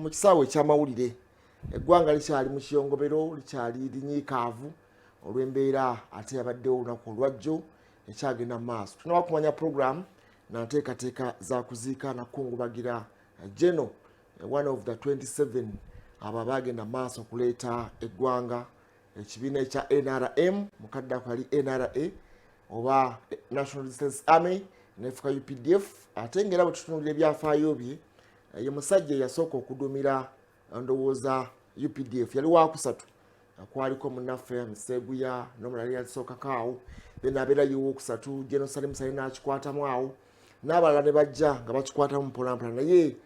Mu kisaawe ekyamawulire, eggwanga likyali mu kiyongobero, likyali linyiikaavu olw'embeera ate yabaddewo olunaku olwajjo ekyagenda mu maaso. Tunaba kumanya program na nteekateeka za kuziika nakukungubagira Geno, one of the 27 abo abaagenda mu maaso okuleeta eggwanga ekibiina ekya NRM. Mukadde ako yali NRA oba National Resistance Army, nefuka UPDF. Ate ngaera bwe tutunuulira ebyafaayo bye, ye musajja eyasooka okudumira, ndowooza, UPDF. Yali wakusatu, kwaliko munaffe Museguya n'omulala yalisookako awo, then abeera yewokusatu General Salim Saleh n'akikwatamu awo, n'abalala ne bajja nga bakikwatamu mpolampola. Naye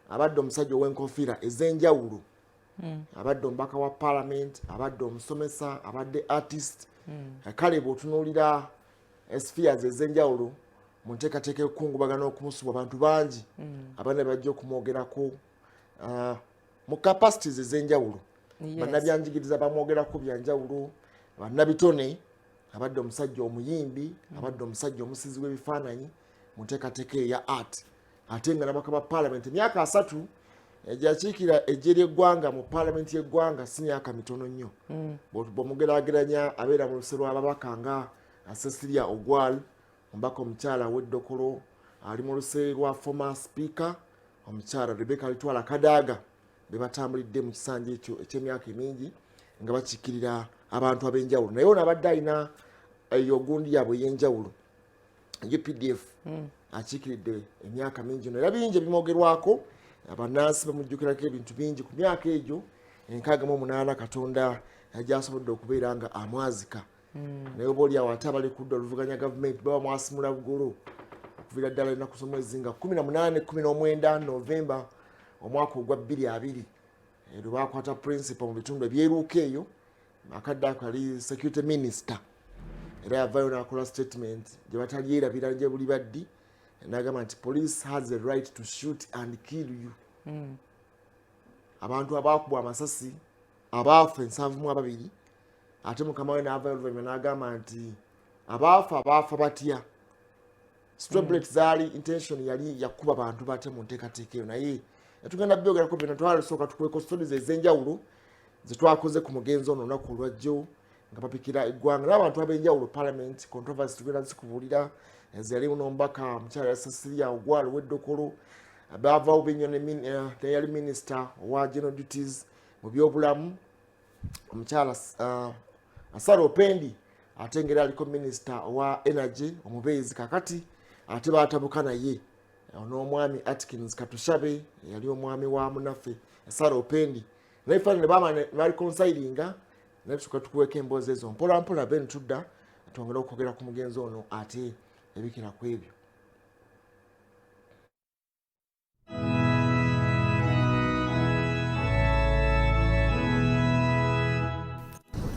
abadde omusajja ow'enkofiira ez'enjawulo. Abadde omubaka wa parliament, abadde omusomesa, abadde artist. Kale bw'otunuulira spheres ez'enjawulo mu nteekateeka ekukungubaga n'okumusubwa, abantu bangi abaana bajja okumwogerako mu capacities ez'enjawulo. Bannabyanjigiriza bamwogerako byanjawulo, bannabitone, abadde omusajja omuyimbi, abadde omusajja omusizi w'ebifaananyi mu nteekateeka eya art, ate nga nabaka ba parliament emyaka 30 gyakiikira eggye ly'eggwanga mu parliament y'eggwanga, si myaka mitono nnyo. Bw'omugerageranya, abeera mu luse lw'ababaka nga Cecilia Ogwal, omubaka omukyala w'eddokolo, ali mu luse lwa former speaker omukyala Rebecca Alitwala Kadaga, be batambulidde mu kisanja ekyo eky'emyaka emingi nga bakiikirira abantu ab'enjawulo. Naye ono abadde alina eyo gundi yaabwe ey'enjawulo, UPDF. Akiikiridde emyaka mingi no, era bingi ebimwogerwako. Abannansi bamujjukirako ebintu bingi ku myaka egyo 68 Katonda gyasobodde okubeera nga amwazika. Naye oba oliawo ate abali kudda oluvuganya gavumenti baba mwasimula bugolo okuviira ddala ennaku z'omwezi nga 18, 19 Novemba omwaka ogwa 2020, lwe bakwata principal mu bitundu ebyeruuka eyo. Akadde ako yali security minister, era yavayo n'akola statement gye batalyerabira gye buli baddi, n'agamba nti police has a right to shoot and kill you. Abantu abaakubwa amasasi abaafa 72, ate mukama we n'avayo oluvannyuma n'agamba nti abaafa abaafa batya? Stray bullet zaali, intention yali yakuba bantu bate mu nteekateeka eyo. Naye tugenda byogerako byonna. Twalusooka tukweko stories ez'enjawulo zetwakoze ku mugenzi ono olunaku olwajjo nga bapikira eggwanga n'abantu ab'enjawulo. Parliament controversy tugenda zikubuulira zeyali n'omubaka mukyala Cecilia Ogwal w'eddokolo, baavaawo binyo neyali minisita owa general duties mu byobulamu omukyala Sarah Opendi, ate ngeri aliko minisita owa energy omubeezi kakati ate batabuka naye n'omwami Atkins Katushabe, yali omwami wa munaffe Sarah Opendi. Naye fana bareconcilinga. Naye tuka tukuweko emboozi ezo mpola mpola, then tudda twongere okwogera ku mugenzi ono ate ebikira ku ebyo.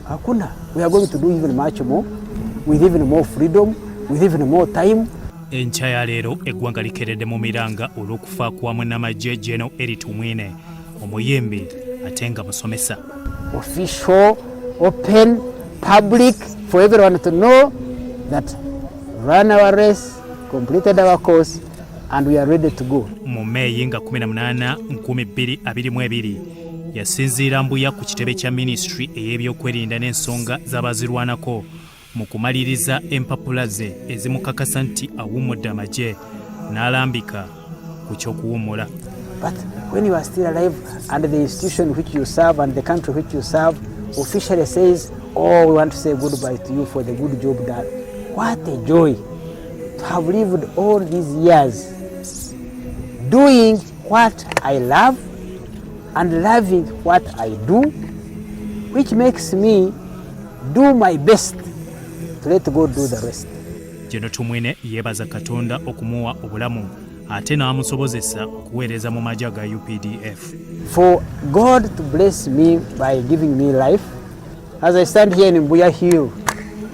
Hakuna. We are going to do even much more, with even more freedom, with even more time. Enkya ya leero eggwanga likeredde mu miranga olw'okufa kwa munnamagye General Elly Tumwine, omuyimbi ate nga musomesa. Official, open, public, for everyone to know that run our race, completed our course, and we are ready to go. Mu Meeyi nga 18 2022 yasinziira Mbuya ku kitebe kya minisitule ey'ebyokwerinda n'ensonga z'abazirwanako mu kumaliriza empapula ze ezimukakasa nti awummudde amagye, n'alambika ku ky'okuwummula. But when you are still alive and the institution which you serve and the country which you serve officially says, "Oh, we want to say goodbye to you for the good job done." What a joy to have lived all these years doing what I love and loving what I do, which makes me do my best to let God do the rest. General Tumwine yeebaza Katonda okumuwa obulamu ate n'amusobozesa okuweereza mu magye aga UPDF. For God to bless me by giving me life, as I stand here in Mbuya Hill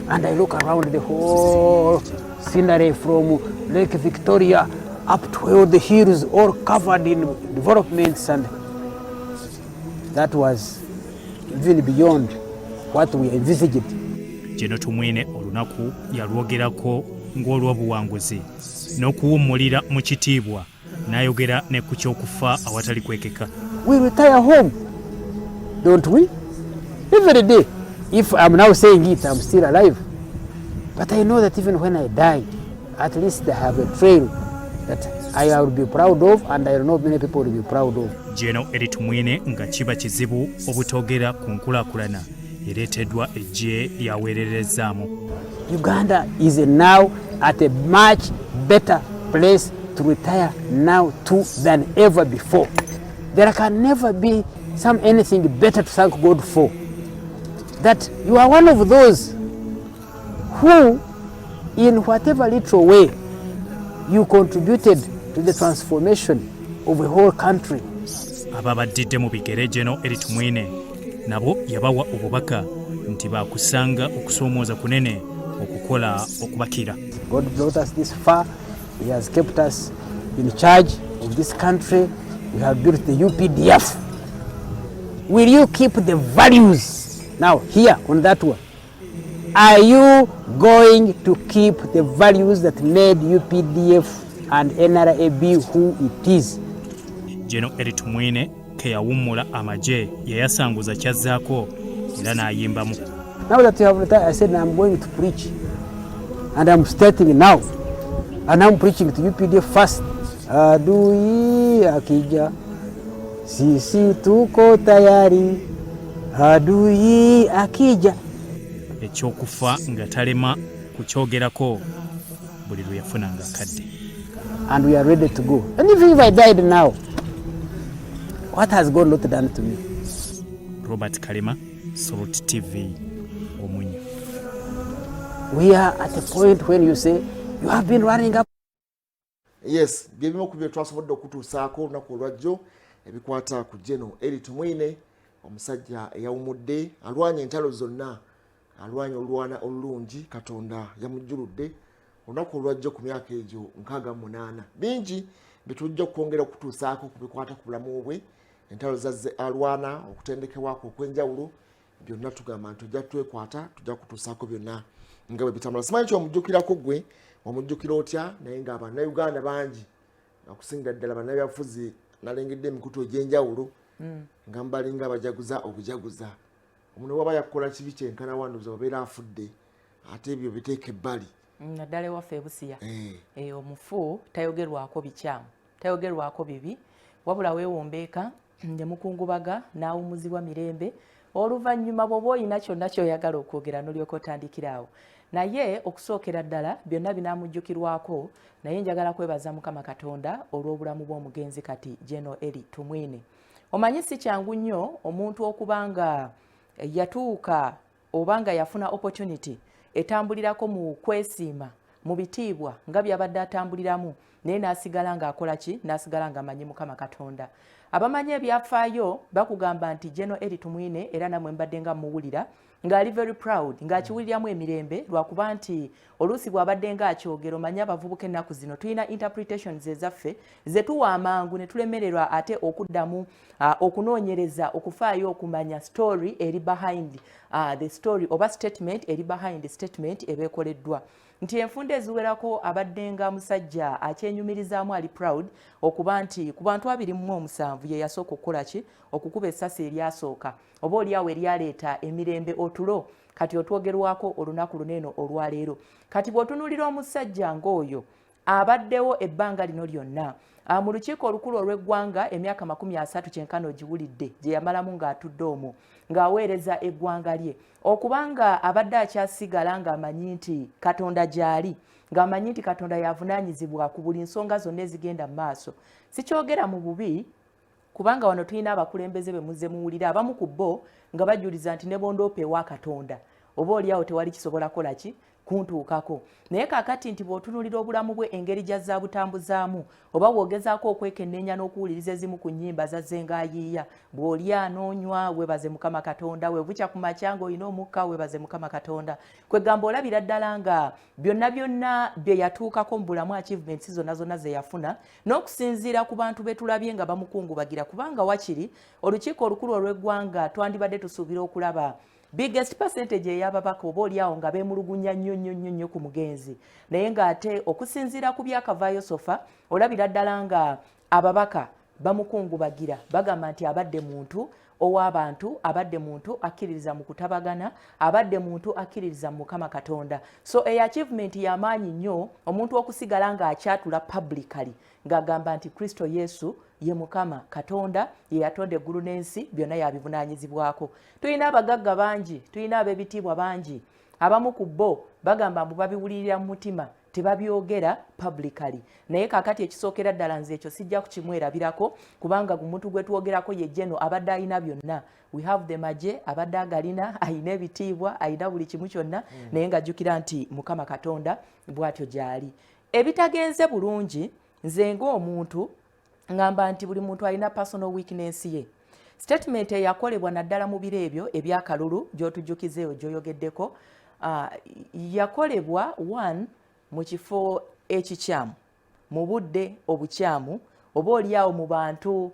and I look around the whole scenery from Lake Victoria up to all the hills, all covered in developments, and that was even beyond what we envisaged. General Tumwine olunaku yalwogerako ng'olw'obuwanguzi n'okuwummulira mu kitiibwa, n'ayogera ne ku ky'okufa awatali kwekeka. We retire home, don't we? Every day. If I'm now saying it, I'm still alive. But I know that even when I die, at least I have a trail that I will be proud of and I know many people will be proud of. General Elly Tumwine nga kiba kizibu obutogera ku nkulaakulana ereeteddwa eggye lyaweererezaamu. Uganda is now at a much better place to retire now to than ever before. There can never be some anything better to thank God for. That you are one of those who, in whatever little way, you contributed to the transformation of a whole country. Ababaddidde mu bigere General Elly Tumwine nabo yabawa obubaka nti baakusanga okusoomooza kunene okukola okubakira. God brought us this far. He has kept us in charge of this country. We have built the UPDF. Will you keep the values? Now, here on that one, are you going to keep the values that made UPDF and NRA be who it is? General Elly Tumwine ke yawummula amagye yayasanguza kyazzaako era n'ayimbamu. Now that you have retired, I said I'm going to preach. And I'm starting now. And I'm preaching to UPDF first. Adui akija, sisi tuko tayari. Adui akija. Ekyokufa nga talema kukyogerako buli lwe yafunanga akadde. And we are ready to go. And if I died now, what has God not done to me? Robert Kalema, Salt TV, Omunyo. We are at a point when you say, you have been running up. Yes, byebimu ku bye twasobodde okutuusaako olunaku olwajjo ebikwata ku General Elly Tumwine, omusajja eyawumudde, alwanya entalo zonna, alwanya olwana olulungi. Katonda yamujjuludde olunaku olwajjo ku myaka egyo 68. Bingi byetujja okwongera okutuusaako ku bikwata ku bulamu bwe, entalo zazze alwana, okutendekebwako okw'enjawulo, byonna tugamba nti ojja twekwata, tujja kutuusaako byonna nga bwe bitambula. Simanyi kyomujjukirako, gwe omujjukira otya? Naye nga Bannayuganda bangi, okusinga ddala bannabyabufuzi, nalengedde emikutu egy'enjawulo nga mubalinga abajaguza obujaguza. Omuntu waba yakukola kibi kyenkana wanduza obeera afudde, ate ebyo biteeka ebbali. Naddala ewaffe ebusiya. Eh. Omufu tayogerwako bikyamu, tayogerwako bibi, wabula weewombeeka ne mukungubaga n'awumuzibwa mirembe. Oluvannyuma bw'oba olina kyonna ky'oyagala okwogera n'olyoka otandikira awo. Naye okusookera ddala byonna binaamujjukirwako, naye njagala kwebaza Mukama Katonda olw'obulamu bw'omugenzi kati General Elly Tumwine. Omanyi si kyangu nnyo omuntu okuba nga yatuuka oba nga yafuna opportunity etambulirako mu kwesiima mu bitiibwa nga byabadde atambuliramu, naye n'asigala ng'akola ki? N'asigala ng'amanyi Mukama Katonda. Abamanyi ebyafaayo bakugamba nti General Elly Tumwine, era namwe mbadde nga muwulira ng'ali very proud, ng'akiwuliramu emirembe, lwakuba nti oluusi bw'abadde ng'akyogera, omanyi abavubuka ennaku zino tulina interpretations ezaffe ze tuwa amangu ne tulemererwa ate okuddamu okunoonyereza, okufaayo okumanya story eri behind the story oba statement eri behind statement eba ekoleddwa. Nti enfunda eziwerako abadde nga musajja akyenyumirizaamu, ali proud okuba nti ku bantu 27 ye yasooka okukola ki? Okukuba essasi eryasooka oba oliawo eryaleeta emirembe, otulo kati otwogerwako olunaku luneeno olwaleero. Kati bw'otunuulira omusajja ng'oyo abaddewo ebbanga lino lyonna mu lukiiko olukulu olw'eggwanga, emyaka 30 kyenkana ogiwulidde gye yamalamu ng'atudde omwo ng'aweereza eggwanga lye, okubanga abadde akyasigala ng'amanyi nti Katonda gy'ali, ng'amanyi nti Katonda yavunaanyizibwa ku buli nsonga zonna ezigenda mu maaso. Sikyogera mu bubi, kubanga wano tulina abakulembeze be muzze muwulira, abamu ku bo nga bajuliza nti ne bondoopa ewa Katonda oba oliawo tewali kisobola kola ki kuntuukako. Naye kaakati nti bw'otunuulira obulamu bwe, engeri gy'azza butambuzaamu, oba bw'ogezaako okwekenneenya n'okuwuliriza ezimu ku nnyimba zazze ng'ayiiya, bw'olya n'onywa weebaze Mukama Katonda, weebukya ku makya ng'olina omukka weebaze Mukama Katonda, kwegamba olabira ddala nga byonna byonna bye yatuukako mu bulamu, achievements zonna zonna ze yafuna, n'okusinziira ku bantu be tulabye nga bamukungubagira, kubanga wakiri olukiiko olukulu olw'eggwanga twandibadde tusuubira okulaba biggest percentage ey'ababaka oba oliawo nga beemulugunya nnyo nnyo nnyo nnyo ku mugenzi. Naye ng'ate okusinziira ku byakavaayo so far, olabira ddala nga ababaka Bamukungubagira, bagamba nti abadde muntu ow'abantu, abadde muntu akkiririza mu kutabagana, abadde muntu akkiririza mu Mukama Katonda. So eyo achievement y'amaanyi nnyo, omuntu okusigala ng'akyatula publicly ng'agamba nti Kristo Yesu ye Mukama Katonda, ye yatonda eggulu n'ensi, byonna yabivunaanyizibwako. Tulina abagagga bangi, tulina ab'ebitiibwa bangi, abamu ku bo bagamba mbu babiwulirira mu mutima, tebabyogera publicly. Naye kakati ekisookera ddala, nze ekyo sijja kukimwerabirako, kubanga gumuntu gwe twogerako ye Geno, abadde alina byonna. We have the magye, abadde agalina, ayina ebitiibwa, ayina buli kimu kyonna. Naye ng'ajjukira nti Mukama Katonda bw'atyo gy'ali. Ebitagenze bulungi, nze ng'omuntu ngamba nti buli muntu alina personal weakness ye. Statement eyakolebwa naddala mu biro ebyo ebyakalulu gy'otujjukiza eyo gy'oyogeddeko, yakolebwa one mu kifo ekikyamu, mu budde obukyamu, oba oliawo mu bantu.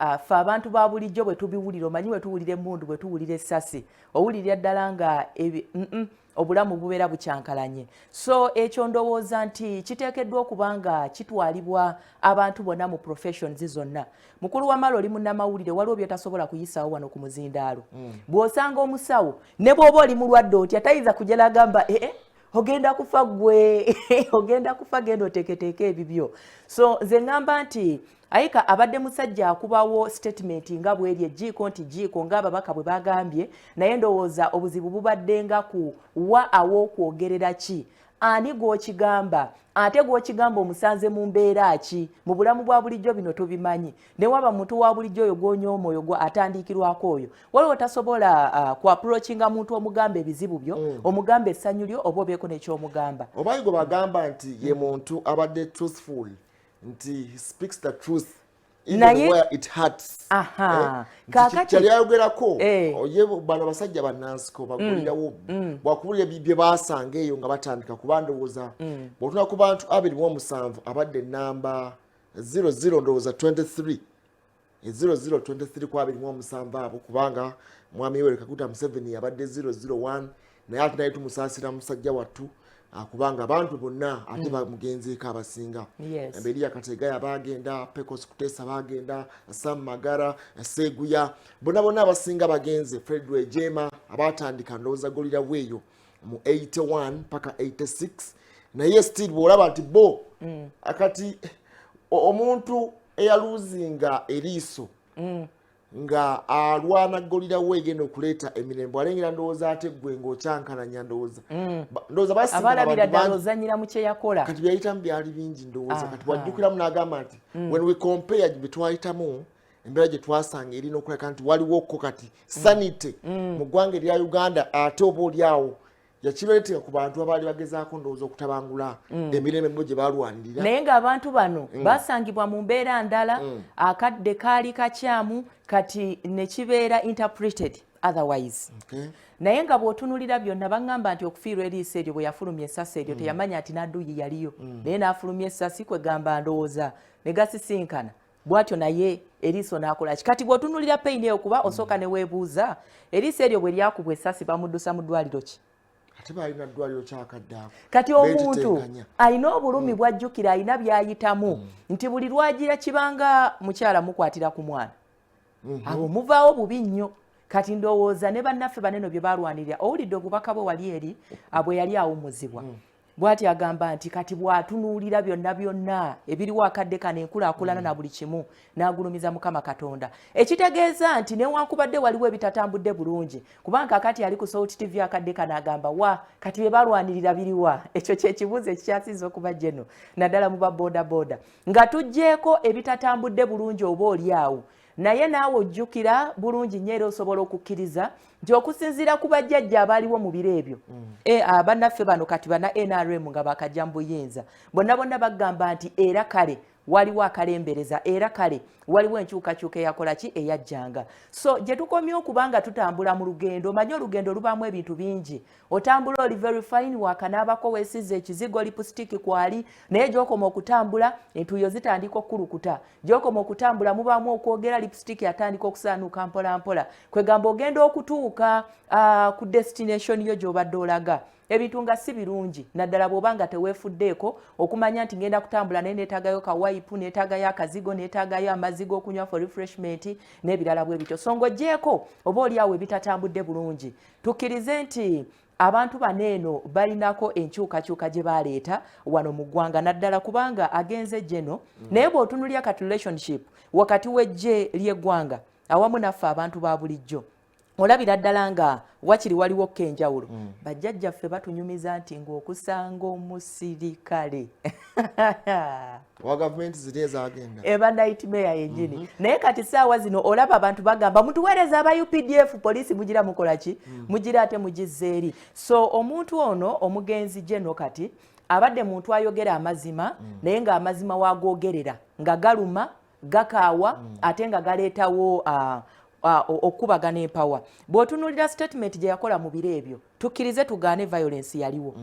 Ffe abantu ba bulijjo bwe tubiwulira, omanyi bwe tuwulira emmundu, bwe tuwulira essasi, owulirira ddala nga obulamu bubeera bukyankalanye. So ekyo ndowooza nti kiteekeddwa okuba nga kitwalibwa abantu bonna mu professions zonna. Mukulu wamala oli munnamawulire, waliwo byetasobola kuyisaawo wano ku muzindaalo. Bw'osanga omusawo, ne bw'oba oli mulwadde otya, tayinza kujala agamba, ee eh, ogenda kufa gwe, ogenda kufa, genda oteeketeeke ebibyo. So nze ŋŋamba nti ayika abadde musajja akubawo statement nga bweri ejiiko nti jiiko ng'ababaka bwe bagambye, naye ndowooza obuzibu bubadde nga ku wa aw'okwogerera ki, ani gw'okigamba, ate gw'okigamba omusanze mu mbeera ki. Mu bulamu bwa bulijjo bino tubimanyi, ne waba muntu wa bulijjo oyo gw'onyooma, oyo gwe atandikirwako oyo, waliwo tasobola ku approachinga muntu omugamba ebizibu byo, omugamba essanyu lyo, oba obeeko n'ekyomugamba. Obayi gwe bagamba nti ye muntu abadde truthful, nti he speaks the truth even where it hurts. Kaakati kyali ayogerako ye bano basajja bannansiko bagulirawo bwakubulira bye basanga eyo nga batandika, kuba ndowooza bw'otuna ku bantu 27 abadde enamba 00, ndowooza 23, 0023 ku 27 abo, kubanga mwami Yoweri Kaguta Museveni yabadde 001, naye ate naye tumusaasira musajja wattu, kubanga abantu bonna ate bamugenzeeko abasinga. Eriya Kategaya bagenda, Pecos Kutesa bagenda, Sam Magara, Seguya, bonna bonna abasinga bagenze, Fred Rwigema, abatandika ndowooza guerrilla war eyo mu 81 paka 86. Naye still bwolaba nti bo akati omuntu eyaluzinga eriiso nga alwana guerrilla war egenda okuleeta emirembe, alengera ndowooza ate gwe ng'okyankalanya, ndowooza ndowooza basinkana abalabira abantu ddala bangi. Ozanyira mu kye yakola. Kati byayitamu byali bingi ndowooza. Kati bwajjukiramu n'agamba nti when we compare bye twayitamu, embeera gye twasanga erina okuleka nti waliwoko kati sanity mu ggwanga erya Uganda, ate oba oli awo yakireetera ku bantu abaali bagezaako ndowooza okutabangula emirembe bo gye balwanirira. Naye ng'abantu bano basangibwa mu mbeera ndala, akadde kaali kakyamu, kati ne kibeera interpreted otherwise. Naye nga bw'otunulira byonna, baŋŋamba nti okufiirwa eriiso eryo, bwe yafulumya essasi eryo, teyamanya nti n'adduyi yaliyo, naye n'afulumya essasi, kwegamba ndowooza ne gasisinkana bw'atyo, naye eriiso n'akola ki? Kati bw'otunulira pain eyo, kuba osooka ne weebuuza, eriiso eryo bwe lyakubwa essasi, bamuddusa mu ddwaliro ki? Ate balina ddwaliro kyakadde ako. Kati omuntu Beetetenkanya. alina obulumi bw'ajjukira, alina by'ayitamu, nti buli lwagira kibanga mukyala mukwatira ku mwana abo muvaawo bubi nnyo. Kati ndowooza ne bannaffe baneno bye balwanirira, owulidde obubaka bwe wali eri bwe yali awummuzibwa, bw'ati agamba nti kati bw'atunuulira byonna byonna ebiriwo akadde kano, enkulaakulana na buli kimu, n'agulumiza Mukama Katonda, ekitegeeza nti newankubadde waliwo ebitatambudde bulungi, kubanga kati ali ku Salt TV akadde kano agamba wa kati bye balwanirira biriwa? Ekyo kyekibuuzo ekikyasinza okuba geno, naddala mu baboodabooda, nga tuggyeeko ebitatambudde bulungi oba oli awo. Naye naawe ojjukira bulungi nnyo, era osobola okukkiriza nti okusinziira ku bajjajja abaaliwo mu biro ebyo, bannaffe bano kati bana NRM nga bakajja mu buyinza, bonna bonna bagamba nti era kale waliwo akalembereza, era kale waliwo enkyukakyuka eyakola ki, eyajjanga. So gye tukomye okuba nga tutambula mu lugendo, omanye olugendo lubaamu ebintu bingi. Otambula oli very fine, wakanaabako, weesize ekizigo, lipstick kwali, naye gyokoma okutambula entuuyo zitandika okukulukuta. Gyokoma okutambula mubaamu okwogera, lipstick atandika okusaanuuka mpola mpola. Kwegamba ogenda okutuuka ku destination yo gy'obadde olaga. Ebintu nga si birungi, naddala bw'oba nga teweefuddeeko okumanya nti ngenda kutambula naye neetaagayo kawayipu, neetaagayo akazigo, neetaagayo amazzi g'okunywa for refreshment n'ebirala bwe bityo. So ng'oggyeeko oba oli awo ebitatambudde bulungi, tukkirize nti abantu bano eno balinako enkyukakyuka gye baleeta wano mu ggwanga, naddala kubanga agenze geno. Naye bw'otunulya kati relationship wakati w'eggye ly'eggwanga awamu naffe abantu ba bulijjo, olabira ddala nga wakiri waliwo ko enjawulo. Bajjajjaffe batunyumiza nti ng'okusanga omusirikale Owa gavumenti ziri ezagenda eba nightmare yennyini. Naye kati saawa zino olaba abantu bagamba mutuweereza aba UPDF, poliisi mugira mukola ki? Mugira ate mugizza eri. So omuntu ono omugenzi geno kati abadde muntu ayogera amazima, naye ng'amazima wagoogerera nga galuma, gakaawa, ate nga galeetawo okukubagana empawa. Bw'otunuulira statement gye yakola mu biro ebyo, tukkirize tugaane, violence yaliwo.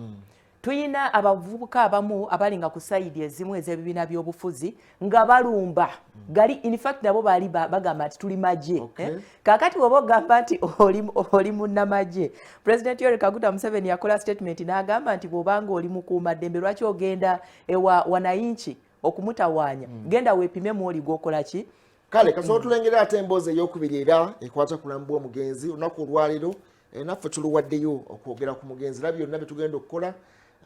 Tuyina abavubuka abamu abali nga ku side ezimu ez'ebibiina by'obufuzi nga balumba gali, in fact nabo baali bagamba nti tuli magye. Eh? Kaakati bw'oba ogamba nti oli munnamagye, President Yoweri Kaguta Museveni yakola statement n'agamba nti bw'obanga oli mukuumaddembe, lwaki ogenda ewa wananchi okumutawaanya? Genda weepime mwoli gw'okola ki. Kale kasobola tulengera ate emboozi eyokubiri era ekwata ku bulamu bw'omugenzi. Olunaku olwaleero naffe tuluwaddeyo okwogera ku mugenzi, era byonna byetugenda okukola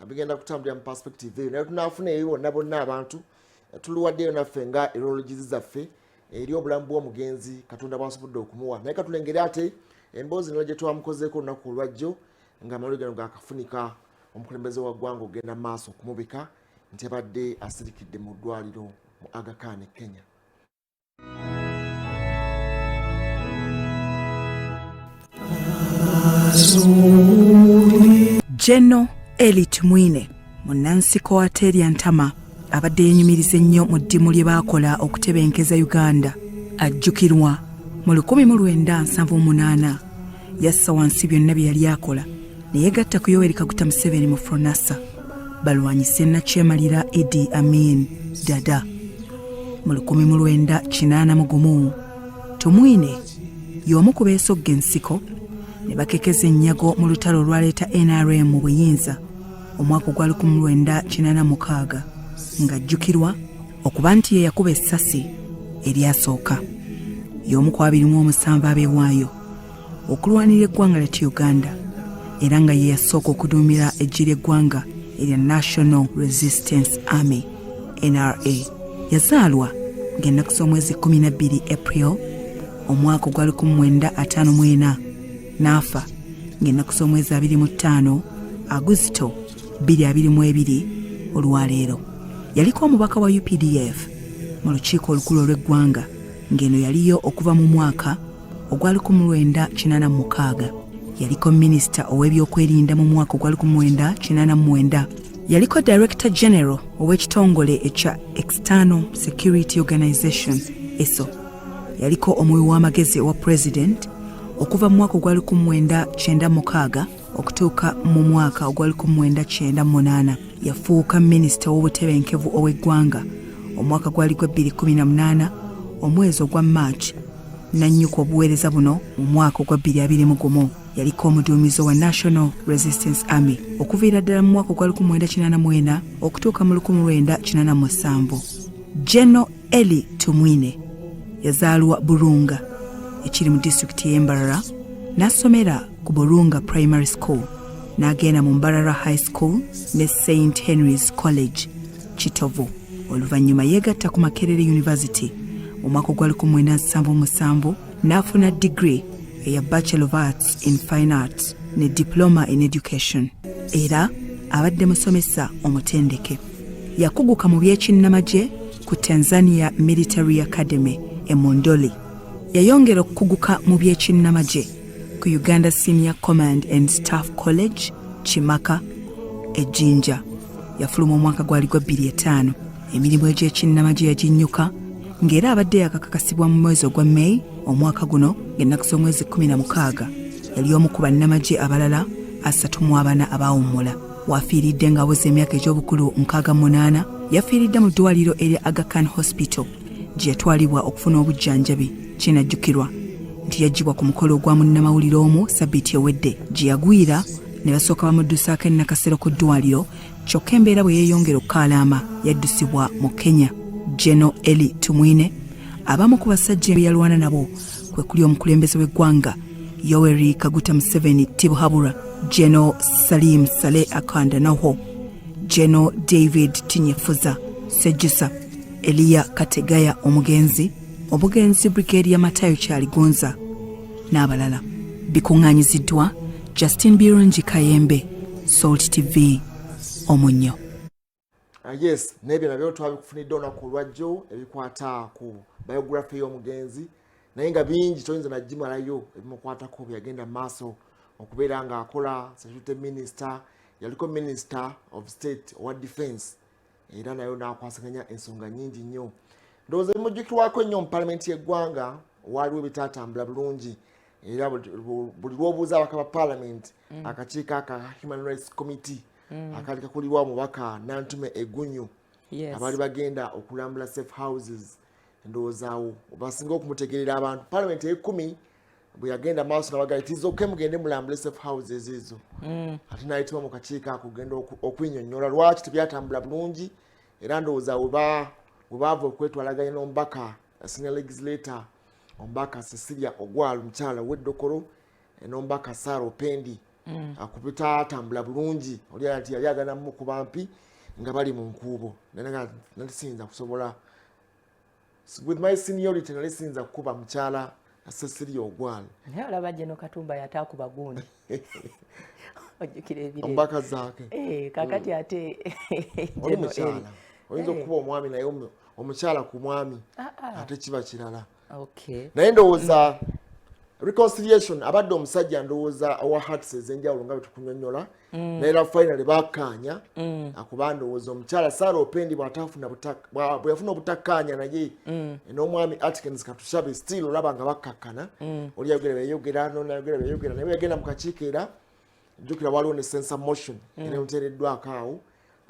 bigenda kutambulira mu perspective eyo, naye tunaafuna eyo bonna bonna abantu tuluwaddeyo naffe nga eulogies zaffe eri obulamu bw'omugenzi Katonda bwasobodde okumuwa. Naye katulengere ate emboozi nala gye twamukozeeko olunaku olwajjo nga amawulire gano gakafunika, omukulembeze wa ggwanga ogenda mu maaso okumubika nti abadde asirikidde mu ddwaliro mu Aga Khan e Kenya. General Elly Tumwine, munnansiko wa Terya Ntama, abadde yenyumiriza ennyo mu ddimu lye baakola okutebenkeza Uganda. Ajjukirwa mu 1978 yassa wansi byonna bye yali akola ne yegatta ku Yoweri Kaguta Museveni mu Fronasa balwanyise nakyemalira Idi Amin Dada. Mu 1981 Tumwine y'omu ku beesogga ensiko ne bakekeza ennyago mu lutalo olwaleeta NRM mu buyinza omwaka ogwa 1986, ng'ajjukirwa okuba nti ye yakuba essasi eryasooka. Y'omu ku 27 abeewaayo okulwanira eggwanga lyattu Uganda, era nga ye yasooka okuduumira eggye ly'eggwanga erya National Resistance Army, NRA. Yazaalwa ng'ennaku z'omwezi 12 April omwaka ogwa 1954, n'afa ng'ennaku z'omwezi 25 Agusito 2022. Olwaleero yaliko omubaka wa UPDF mu lukiiko olukulu olw'eggwanga, ng'eno yaliyo okuva mu mwaka ogwa 1986. Yaliko minisita ow'ebyokwerinda mu mwaka ogwa 1989. Yaliko director general ow'ekitongole ekya External Security Organization, ESO. Yaliko omuwi w'amagezi owa president okuva mu mwaka ogwa 1996 okutuuka mu mwaka ogwa 1998. Yafuuka minisita w'obutebenkevu ow'eggwanga omwaka gwali gwa 2018 omwezi ogwa March, nannyuka obuweereza buno mu mwaka ogwa 2021. Yaliko omuduumizi wa National Resistance Army okuviira ddala mu mwaka ogwa 1984 okutuuka mu 1987. General Elly Tumwine yazaalwa Burunga, ekiri mu disitulikiti y'e Mbarara, n'asomera ku Burunga Primary School, n'agenda mu Mbarara High School ne St Henry's College Kitovu. Oluvannyuma yeegatta ku Makerere University mu mwaka ogwa 1977 n'afuna degree eya Bachelor of Arts in Fine Arts ne Diploma in Education. Era abadde musomesa omutendeke. Yakuguka mu by'ekinnamagye ku Tanzania Military Academy e Mondoli. Yayongera okukuguka mu by'ekinnamagye ku Uganda Senior Command and Staff College Kimaka e Jinja. Yafuluma omwaka gwali gwa 2005. Emirimu egy'ekinnamagye yaginnyuka, ng'era abadde yakakakasibwa mu mwezi ogwa May omwaka guno ng'ennaku z'omwezi 16. Yali omu ku bannamagye abalala 34 abaawummula. Wafiiridde ng'aweza emyaka egy'obukulu 68. Yafiiridde mu ddwaliro erya Aga Khan Hospital gye yatwalibwa okufuna obujjanjabi. Kinajjukirwa nti yaggyibwa ku mukolo ogwa munnamawulire omu sabbiiti ewedde gye yagwira. Ne basooka bamuddusaako e Nakasero ku ddwaliro, kyokka embeera bwe yeeyongera okukaalaama yaddusibwa mu Kenya. General Elly Tumwine, abamu ku basajja be yalwana nabo kwe kuli omukulembeze w'eggwanga Yoweri Kaguta Museveni Tibuhaburwa, General Salim Saleh Akandwanaho, General David Tinyefuza Sejusa, Eliya Kategaya omugenzi, omugenzi Brigadier Matayo Kyaligonza n'abalala. Bikuŋŋaanyiziddwa Justin Birungi Kayembe, Salt TV, Omunnyo. Yes, n'ebyo nabyo twabikufunidde olunaku olwajjo ebikwata ku biography y'omugenzi, naye nga bingi toyinza nagimalayo ebimukwatako bwe yagenda mu maaso okubeera ng'akola security minister. Yaliko minister of state owa defense, era nayo n'akwasaganya ensonga nyingi nnyo. Ndowooza ebimujjukirwako ennyo mu palamenti y'eggwanga, waaliwo ebitatambula bulungi, era buli lw'obuuza abaka ba palamenti, akakiiko aka Human Rights Committee akaali kakulirwa omubaka Nantume Egunyu, abaali bagenda okulambula safe houses, ndowooza awo basinga okumutegerera abantu. Palamenti eyekumi bwe yagenda maaso nabagaa tizoke mugende mulambule safe houses ezo, ate nayitibwa mu kakiiko ako okugenda okwinyonnyola lwaki tebyatambula bulungi. Era ndowooza we baava okwetwalaganya n'omubaka senior legislator, omubaka Cecilia Ogwal, omukyala ow'eddokolo, n'omubaka Sara Opendi akubitatambula bulungi. Oli nti yali agana mukuba mpi nga bali mu nkuubo, naye nga nali siyinza kusobola with my seniority, nali siyinza kukuba mukyala Cecilia Ogwal. Naye olaba General Katumba yataakuba gundi, ojjukira ebiro? Omubaka Zaake. Eh, kakati ate oli General mukyala Elly. Oyinza okukuba omwami, naye omukyala ku mwami Ah, ah. ate kiba kirala. Naye ndowooza reconciliation abadde omusajja, ndowooza owa hearts ez'enjawulo nga bwe tukunyonnyola, naye era finally bakkaanya, akuba ndowooza omukyala Sara Opendi bw'atafuna bwe yafuna obutakkaanya naye n'omwami Atkins Katushabe, still olaba nga bakkakkana. Oli yayogera byeyogera, nonayogera byeyogera, naye bwe yagenda mu kakiiko, era jjukira waliwo ne censure motion era emuteereddwako awo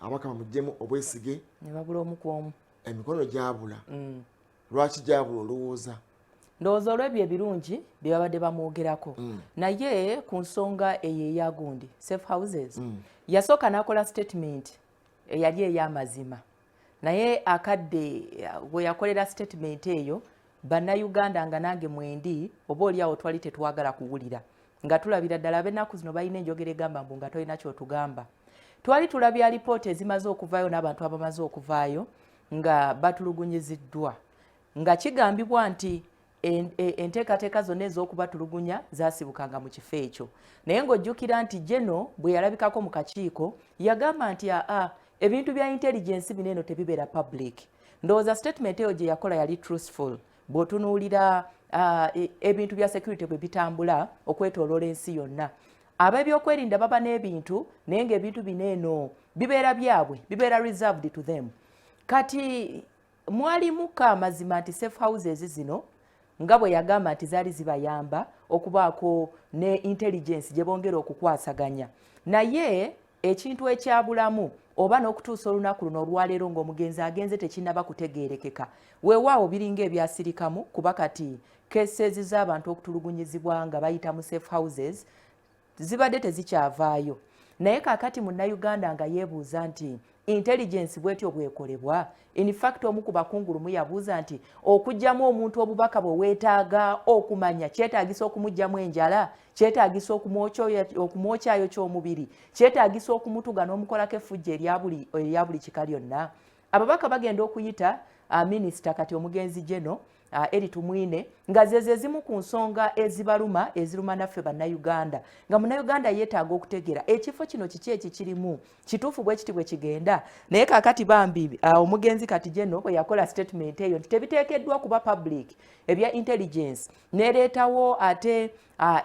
abaka bamuggyemu obwesige. Ne babula omu ku omu. Emikono gyabula. Lwaki gyabula olowooza? Ndowooza olw'ebyo ebirungi bye babadde bamwogerako, naye ku nsonga eyo eyagundi safe houses, yasooka n'akola statement eyali ey'amazima, naye akadde bwe yakolera statement eyo, Bannayuganda nga nange mwendi, oba oli awo twali tetwagala kuwulira, nga tulabira ddala ab'ennaku zino balina enjogera egamba mbu nga tolina kyotugamba. Twali tulabya alipoota ezimaze okuvaayo n'abantu abamaze okuvaayo nga batulugunyiziddwa, nga kigambibwa nti enteekateeka zonna ez'okubatulugunya zasibukanga mu kifo ekyo. Naye ng'ojjukira nti General bwe yalabikako mu kakiiko yagamba nti aa, ebintu bya intelligence bino eno tebibeera public. Ndowooza statement eyo gye yakola yali truthful bw'otunuulira ebintu bya security bwe bitambula okwetooloola ensi yonna. Ab'ebyokwerinda baba n'ebintu, naye ng'ebintu bino eno bibeera byabwe, bibeera reserved to them. Kati mwalimuko amazima nti safe houses zino, nga bwe yagamba nti zaali zibayamba okubaako ne intelligence gye bongera okukwasaganya, naye ekintu ekyabulamu oba n'okutuusa olunaku luno olwaleero ng'omugenzi agenze tekinnaba kutegeerekeka. Weewaawo biringa ebyasirikamu, kuba kati cases z'abantu okutulugunyizibwa nga bayita mu safe houses zibadde tezikyavaayo. Naye kaakati Munnayuganda nga yeebuuza nti intelligence bwetyo bwekolebwa? In fact, omu ku bakungu lumu yabuuza nti okuggyamu omuntu obubaka bwe weetaaga okumanya kyetaagisa okumuggyamu enjala, kyetaagisa okumwokyayo ky'omubiri, kyetaagisa okumutuga n'omukolako effujjo erya buli kika lyonna. Ababaka bagenda okuyita minisita kati omugenzi General Elly Tumwine, nga zeze ezimu ku nsonga ezibaluma, eziruma naffe Bannayuganda, nga Munnayuganda yeetaaga okutegeera ekifo kino kiki ekikirimu, kituufu bwe kiti bwe kigenda. Naye kaakati bambi omugenzi kati General bwe yakola statement eyo nti tebiteekeddwa kuba public ebya intelligence, nereetawo ate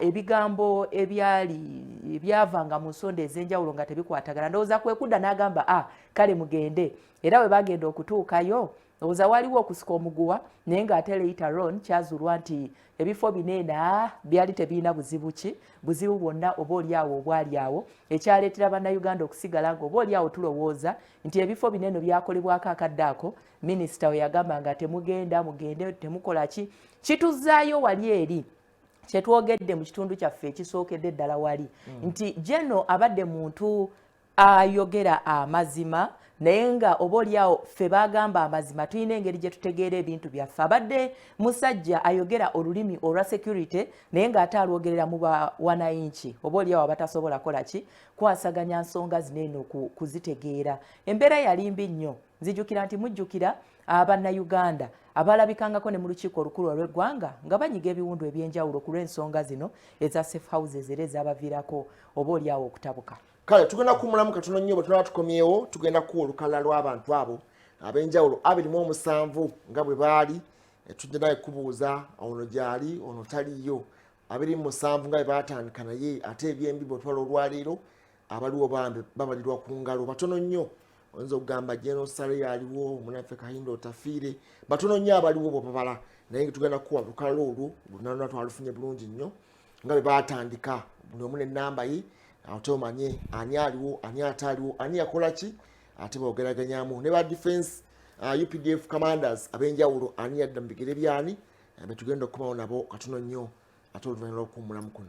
ebigambo ebyali ebyavanga mu nsonda ez'enjawulo nga tebikwatagana. Ndowooza kwe kudda n'agamba, ah, kale mugende. Era bwe bagenda okutuukayo, ndowooza waliwo okusika omuguwa, naye ng'ate later on kyazuulwa nti ebifo bino eno byali tebirina buzibu ki, buzibu bwonna oba oli awo obwali awo ekyaleetera Bannayuganda okusigala nga oba oli awo tulowooza nti ebifo bino eno byakolebwako. Akadde ako minisita we yagamba nga temugenda, mugende, temukola ki, kituzaayo wali eri. Kyetwogedde mu kitundu kyaffe ekisookedde ddala wali nti General abadde muntu ayogera amazima, naye nga oba oliawo ffe bagamba amazima tulina engeri gye tutegeera ebintu byaffe. Abadde musajja ayogera olulimi olwa security, naye ng'ate alwogerera mu bawanayinki, oba oliawo abatasobola kola ki kwasaganya nsonga zino eno kuzitegeera. Embeera yali mbi nnyo. Nzijukira nti mujjukira Abannayuganda abalabikangako ne mu lukiiko olukulu olw'eggwanga nga banyiga ebiwundu ebyenjawulo ku lw'ensonga zino eza safe houses, era ezabaviirako oba oliawo okutabuka. Kale tugenda kuwumulamu katono nnyo. Bwe tunaba tukomyewo, tugenda kuwa olukalala lw'abantu abo ab'enjawulo 27 nga bwe baali. Tujja naye kubuuza ono gyali, ono taliyo. 27 nga bwe baatandika, naye ate ebyembi bwetwala olwaleero abaliwo bambi babalirwa ku ngalo, batono nnyo. Oyinza okugamba General Saleh aliwo, munaffe Kahinda Otafiire, batono nnyo abaliwo bwebabala. Naye tugenda kuwa lukalala olwo lunaluna, twalufunye bulungi nnyo nga bwe baatandika, buli omu nenamba ye, ate omanye ani aliwo, ani ataaliwo, ani yakola ki, ate boogeraganyamu ne ba defense UPDF commanders ab'enjawulo, ani yadda mu bigere byani, betugenda okukomawo nabo katono nnyo ate oluvannyuma lw'okuwummulamu kuno.